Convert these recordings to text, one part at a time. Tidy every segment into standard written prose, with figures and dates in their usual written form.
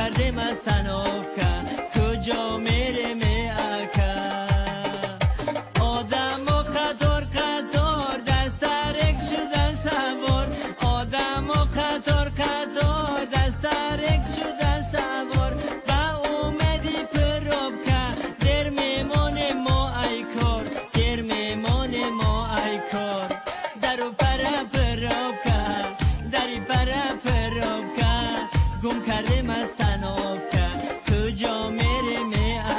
Кардем остановка, куҷо мерем ака? Одамо қатор қатор дастарек шудан савор, одамо қатор қатор дастарек шудан савор. Ба умеди пробка дер мемонем мо ай кор, дер мемонем мо ай кор. Дару пара пробка, дари пара пробка, гум кардем остановка, куҷо мерем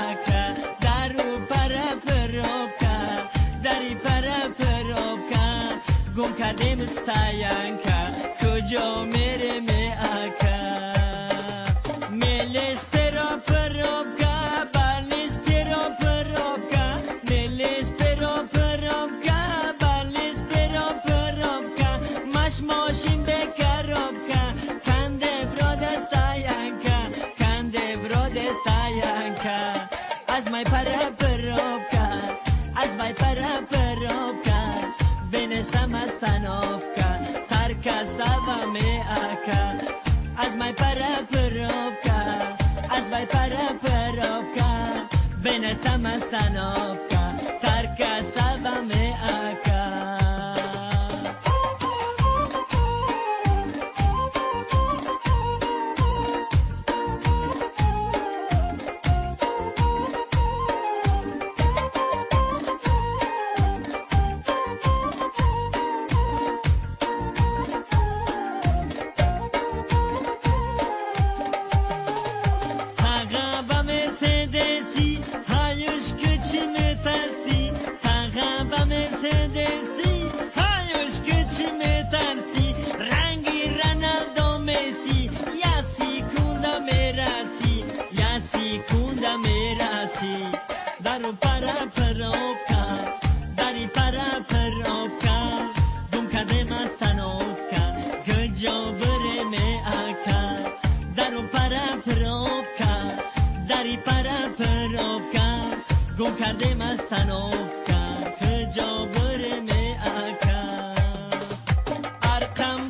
ака? Дару пара пробка, дари пара пробка, гум кардем стоянка, куҷо мерем ака? Мелес перо пробка, балис перо пробка, мелес перо пробка, балис перо пробка, маш мошин бе коробка, канде броде стоянка, канде броде стоянка. Аз май пара пробка, аз май пара пробка, бенестам остановка, тарка сава ме ака. Аз май пара пробка, аз май пара пробка, бенестам остановка, тарка сава ме ака. Мерседеси, ҳаюш кичи метарси, ранги Роналдо Месси, я секунда мераси, я секунда мераси. Дару пара пробка, дари пара пробка, гум кардем остановка, куҷо бирем ака? Дару пара пробка, дари пара пробка, гум кардем остановка, куҷо бирем ака? Арқам